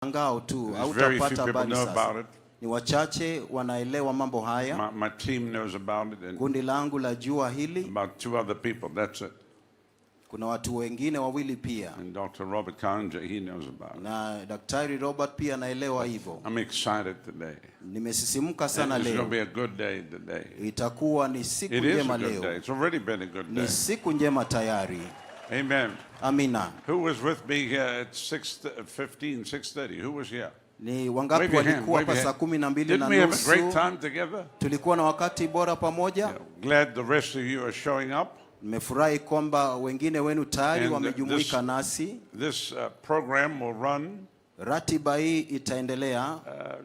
Mshangao tu, There's very few hautapata people habari know sasa. About it. Ni wachache wanaelewa mambo haya. My team knows about it and Kundi langu la jua hili, about two other people. That's it. Kuna watu wengine wawili pia, And Dr. Robert Kanja, he knows about it. Na Daktari Robert pia anaelewa hivyo. I'm excited today. Nimesisimka sana It's going to leo. be a good day today. Itakuwa ni siku It is a njema good day. leo, It's already been a good ni day. Siku njema tayari. Amen. Amina. Who was with me here at 6:15, 6:30? Who was here? Ni wangapi Wave your hand, walikuwa wave hapa your saa hand. kumi na mbili Didn't na we have a great nusu? time together? Tulikuwa na wakati bora pamoja. Yeah. Glad the rest of you are showing up. Nimefurahi kwamba wengine wenu tayari And wamejumuika nasi. this program will run Ratiba hii itaendelea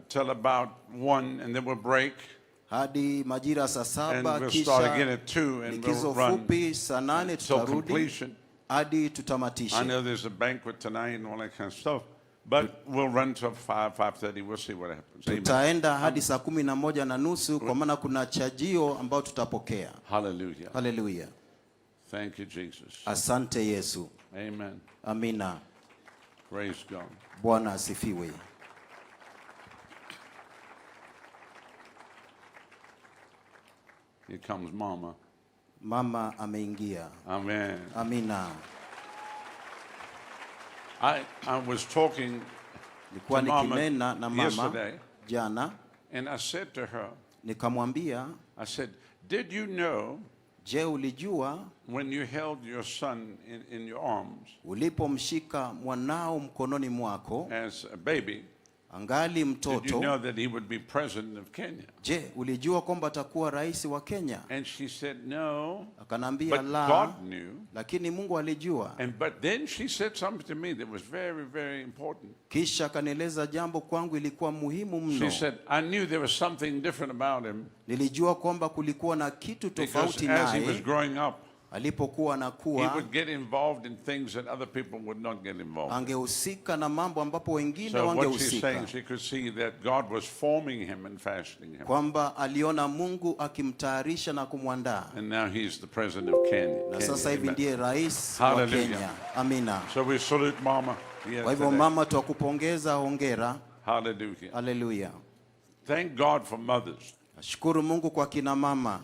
till about 1, and then we'll break. Hadi majira saa And saba, we'll start again kisha at 2, and likizo we'll run fupi saa nane till tutarudi completion. Hadi I tutamatishe. Know there's a banquet tonight and all that kind of stuff, but we'll run till 5, 5:30. We'll see what happens. Amen. Tutaenda hadi saa kumi na moja na nusu kwa maana kuna chajio ambao tutapokea. Hallelujah. Haleluya! Thank you, Jesus. Asante Yesu. Amen. Amina. Praise God. Bwana asifiwe. Here comes Mama. Mama ameingia. Amen. Amina. I was talking Nilikuwa to Mama nikinena na mama yesterday, jana, and I said to her, nikamwambia, I said, "Did you know je, ulijua when you held your son in your arms ulipomshika mwanao mkononi mwako as a baby, angali did you mtoto, know that he would be president of Kenya?" je, ulijua kwamba atakuwa rais wa Kenya? And she said, "No," Akanambia but la, God knew. Lakini Mungu alijua. And but then she said something to me that was very, very important. Kisha akanieleza jambo kwangu ilikuwa muhimu She mno. said, "I knew there was something different about him Nilijua kwamba kulikuwa na kitu because tofauti as he was naye growing up, alipokuwa he anakuwa, would get involved in things that other people would not get involved in." angehusika na mambo ambapo wengine So what she's saying, wangehusika, she could see that God was forming him and fashioning him. Kwamba aliona Mungu akimtayarisha na kumwandaa, And now he's the president of Kenya. Na Kenya. sasa hivi Amen. Ndiye rais wa Hallelujah. Kenya. Amina. So we salute Mama here Kwa hivyo today. mama, twakupongeza, hongera. Hallelujah. Haleluya. Thank God for mothers. Nashukuru Mungu kwa kina mama.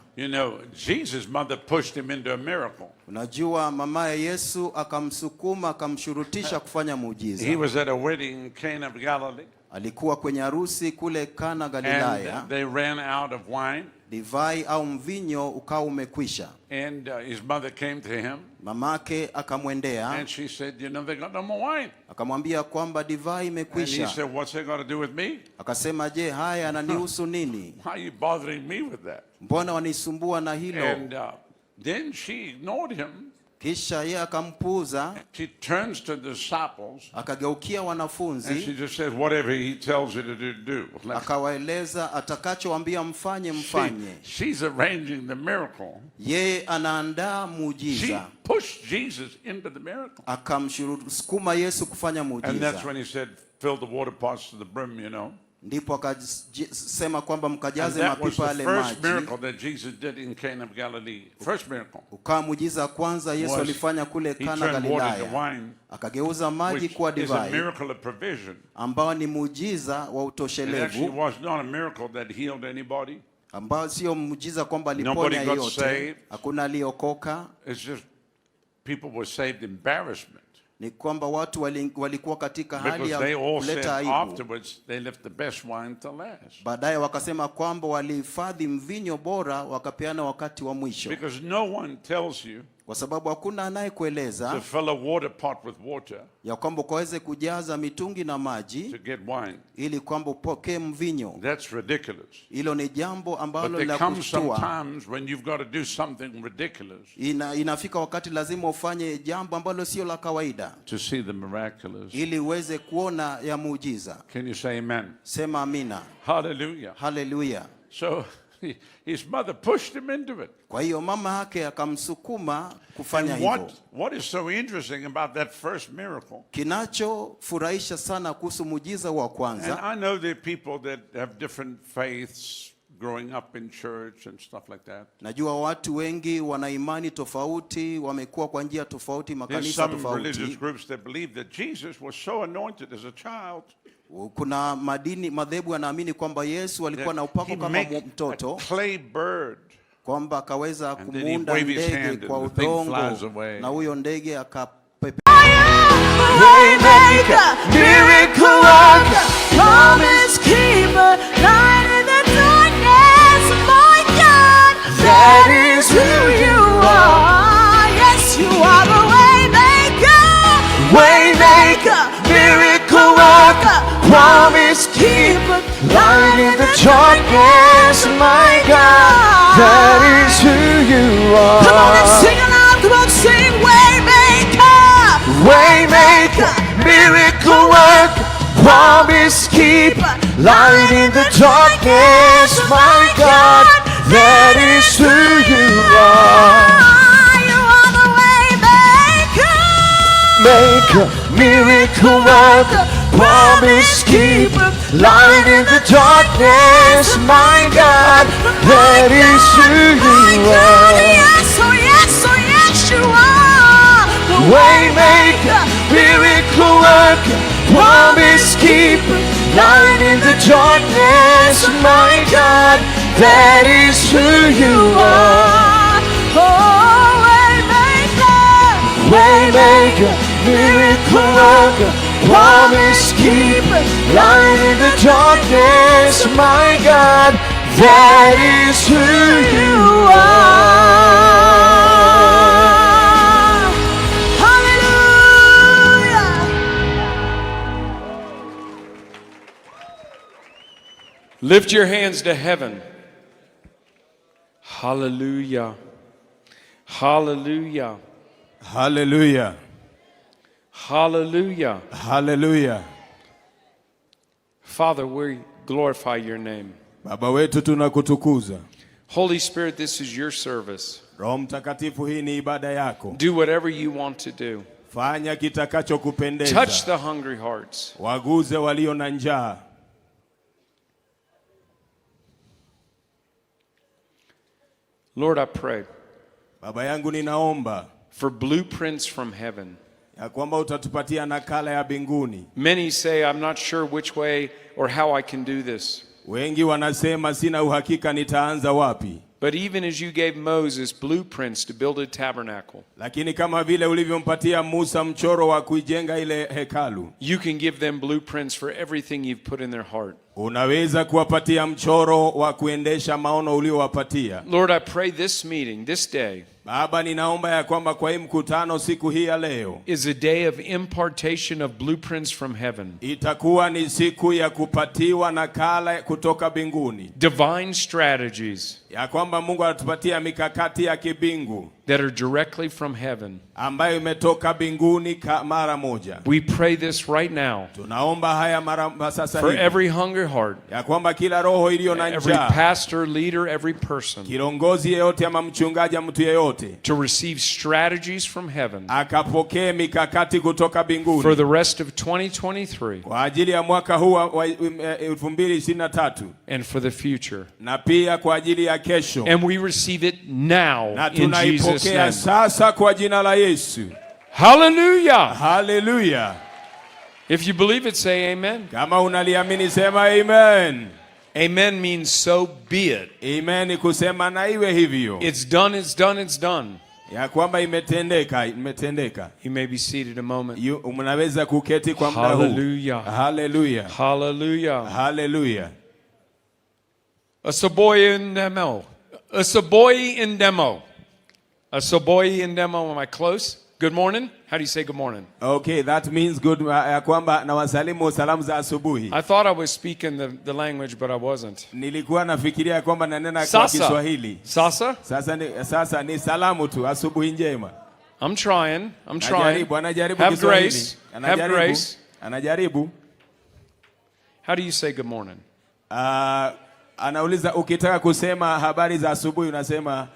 Jesus' mother pushed him into a miracle. Unajua mamaye Yesu akamsukuma akamshurutisha kufanya muujiza. He was at a wedding in Cana of Galilee, Alikuwa kwenye harusi kule Kana Galilaya, and they ran out of wine. Divai au mvinyo ukawa umekwisha. And his mother came to him, Mamake akamwendea and she said, "They got no more wine." akamwambia kwamba divai And he imekwisha. said, "What's that got to do with me? Akasema, je, haya yananihusu nini? Why are you bothering me with that?" Mbona wanisumbua na hilo? And then she ignored him. Kisha yeye akampuuza, She turns to the disciples, akageukia and she wanafunzi just says, "Whatever he tells you to do, do." Like, akawaeleza atakachowaambia mfanye, mfanye. She's arranging the miracle. Yeye anaandaa She muujiza, pushed Jesus into the miracle. Akamsukuma Yesu kufanya And that's muujiza. when he said, "Fill the water pots to the brim." Ndipo akasema kwamba And mkajaze that was mapipa the yale first maji. miracle that Jesus did in Cana of Galilee. First miracle. Ukawa muujiza wa kwanza Yesu Was alifanya kule he Kana turned water to Galilaya, wine, akageuza maji which kuwa is a divai, miracle of provision. ambao ni muujiza wa It actually utoshelevu, was not a miracle that healed anybody. Ambao sio muujiza kwamba Nobody aliponya got yeyote, saved. Hakuna aliyeokoka. It's just people were saved embarrassment. Ni kwamba watu walikuwa katika hali Because ya they all said kuleta aibu. Afterwards they left the best wine to last. Baadaye wakasema kwamba walihifadhi mvinyo bora wakapeana wakati wa mwisho, Because no one tells you kwa sababu hakuna anayekueleza to fill a water pot with water ya kwamba ukaweze kujaza mitungi na maji to get wine. Ili kwamba upokee mvinyo. That's ridiculous. Hilo ni jambo But ambalo there la comes kushtua. sometimes when you've got to do something ridiculous Inafika wakati lazima ufanye jambo ambalo sio la kawaida to see the miraculous. Ili uweze kuona ya muujiza. Can you say amen? Sema amina. Hallelujah. Haleluya. So his mother pushed him into it. Kwa hiyo mama yake akamsukuma kufanya And hivyo. what is so interesting about that first miracle? Kinachofurahisha sana kuhusu muujiza wa And kwanza, I know there are people that have different faiths growing up in church and stuff like that. Najua watu wengi wana imani tofauti, wamekuwa kwa njia tofauti, There's makanisa some religious tofauti. Groups that believe that Jesus was so anointed as a child Kuna madini madhehebu yanaamini kwamba Yesu alikuwa na upako He kama make mtoto, a clay bird. Kwamba akaweza And then he kumuunda wave his ndege hand kwa and the thing udongo flies away. Na huyo ndege akapepe. Waymaker, miracle worker, promise keeper, light in the darkness, my God, that is who you are. Yes, you are the waymaker, waymaker, miracle worker, promise keeper, light in the darkness, my God, That is who you are. Come on and sing aloud, come on, sing waymaker, Waymaker, miracle worker, promise keeper, light in the darkness, my God. That is who you are. You are the waymaker, Maker, miracle worker, promise keeper, light in the darkness, my God. That is who you are. Yes, oh yes, oh yes, you are the Waymaker, miracle worker, promise keeper, light in the darkness, my God. That is who you are. Oh, waymaker, Waymaker, miracle worker, promise keeper, light in the darkness, my God. That is who you are. Hallelujah. Lift your hands to heaven. Hallelujah. Hallelujah. Haleluya, Hallelujah. Haleluya. Father, we glorify your name. Baba wetu tunakutukuza. Holy Spirit, this is your service. Roho Mtakatifu, hii ni ibada yako. Do whatever you want to do. Fanya Touch kitakachokupendeza. The hungry hearts. Waguze walio na njaa. Lord, I pray Baba yangu, ninaomba for blueprints from heaven. Ya kwamba utatupatia nakala ya mbinguni. Many say, "I'm not sure which way or how I can do this." Wengi wanasema sina uhakika nitaanza wapi, But even as you gave Moses blueprints to build a tabernacle, lakini kama vile ulivyompatia Musa mchoro wa kuijenga ile hekalu, you can give them blueprints for everything you've put in their heart. Unaweza kuwapatia mchoro wa kuendesha maono uliowapatia. Lord, I pray this meeting, this day, Baba, ninaomba ya kwamba kwa hii mkutano siku hii ya leo is a day of impartation of blueprints from heaven, itakuwa ni siku ya kupatiwa nakala kutoka mbinguni, divine strategies ya kwamba Mungu anatupatia mikakati ya kibingu that are directly from heaven. Ambayo imetoka mbinguni mara moja. We pray this right now Tunaomba haya mara sasa for hivi every hungry heart, ya kwamba kila roho iliyo na every njaa, pastor, leader, every person kiongozi yeyote ama mchungaji, mtu yeyote to receive strategies from heaven akapokee mikakati kutoka for mbinguni the rest of 2023 kwa ajili ya mwaka huu wa 2023 and for the future. Na pia kwa ajili ya kesho. And we receive it now Na in Jesus' tunaipokea name. Sasa kwa jina la Yesu. Hallelujah. Haleluya. If you believe it, say amen. Kama unaliamini sema amen. Amen means so be it. Amen ni kusema na iwe hivyo. It's done, it's done, it's done. Ya kwamba imetendeka, imetendeka. You may be seated a moment. Mnaweza kuketi kwa muda huu. Hallelujah. Haleluya. Hallelujah. Haleluya. Asubuhi njema. Asubuhi njema. Asubuhi njema. Am I close? Good morning. How do you say good morning? Okay, that means good, ya kwamba nawasalimu salamu za asubuhi. I thought I was speaking the language, but I wasn't. Nilikuwa nafikiria kwamba nanena kwa Sasa. Kiswahili. Sasa? Sasa ni salamu tu, asubuhi njema. I'm trying. I'm trying. Anajaribu, anajaribu Have Kiswahili. grace. Have Anajaribu. grace. Anajaribu. How do you say good morning? Anauliza ukitaka kusema habari za asubuhi unasema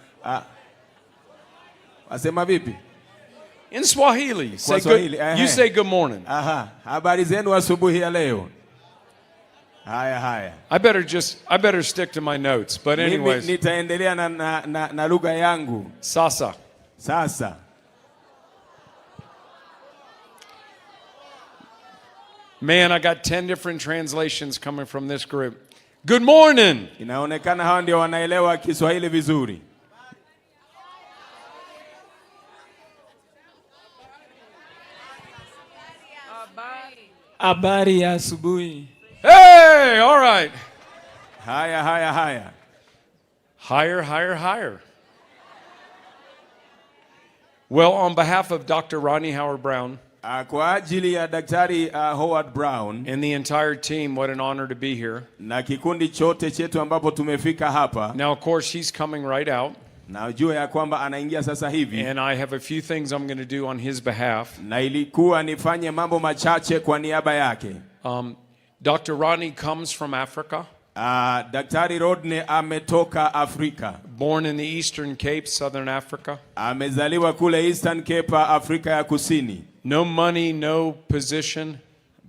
wasema vipi? In Swahili, say good, Swahili, you ehe. say good morning. Aha, habari zenu asubuhi ya leo. Haya haya. I better stick to my notes. But Mimi anyways, nitaendelea na lugha yangu. Sasa. Sasa. Man, I got 10 different translations coming from this group. Good morning. Inaonekana hawa ndio wanaelewa Kiswahili vizuri. Habari ya asubuhi. Hey, all right. Haya, haya, haya. Higher, higher, higher. Well, on behalf of Dr. Rodney Howard Browne Kwa ajili ya Daktari Howard Browne and the entire team, what an honor to be here. Na kikundi chote chetu ambapo tumefika hapa, Now, of course, he's coming right out, na ujue ya kwamba anaingia sasa hivi, and I have a few things I'm going to do on his behalf. Na ilikuwa nifanye mambo machache kwa niaba yake. Dr. Rodney comes from Africa, Daktari Rodney ametoka Afrika, born in the Eastern Cape, Southern Africa. Amezaliwa kule Eastern Cape, Afrika ya Kusini, No money, no position,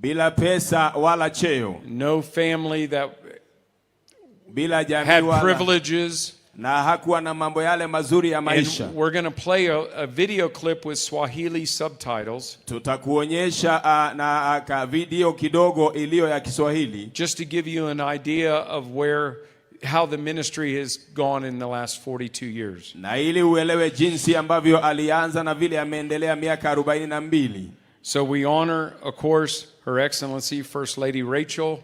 bila pesa wala cheo, no family that bila jamii had wala, privileges. Na hakuwa na mambo yale mazuri ya maisha. And we're going to play a video clip with Swahili subtitles Tutakuonyesha na ka video kidogo iliyo ya Kiswahili just to give you an idea of how the ministry has gone in the last 42 years. Na ili uelewe jinsi ambavyo alianza na vile ameendelea miaka 42. So we honor, of course, Her Excellency First Lady Rachel,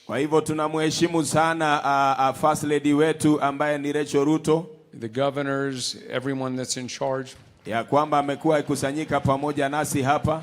Kwa hivyo tunamheshimu sana First Lady wetu ambaye ni Rachel Ruto, the governors, everyone that's in charge. Ya kwamba amekuwa akikusanyika pamoja nasi hapa.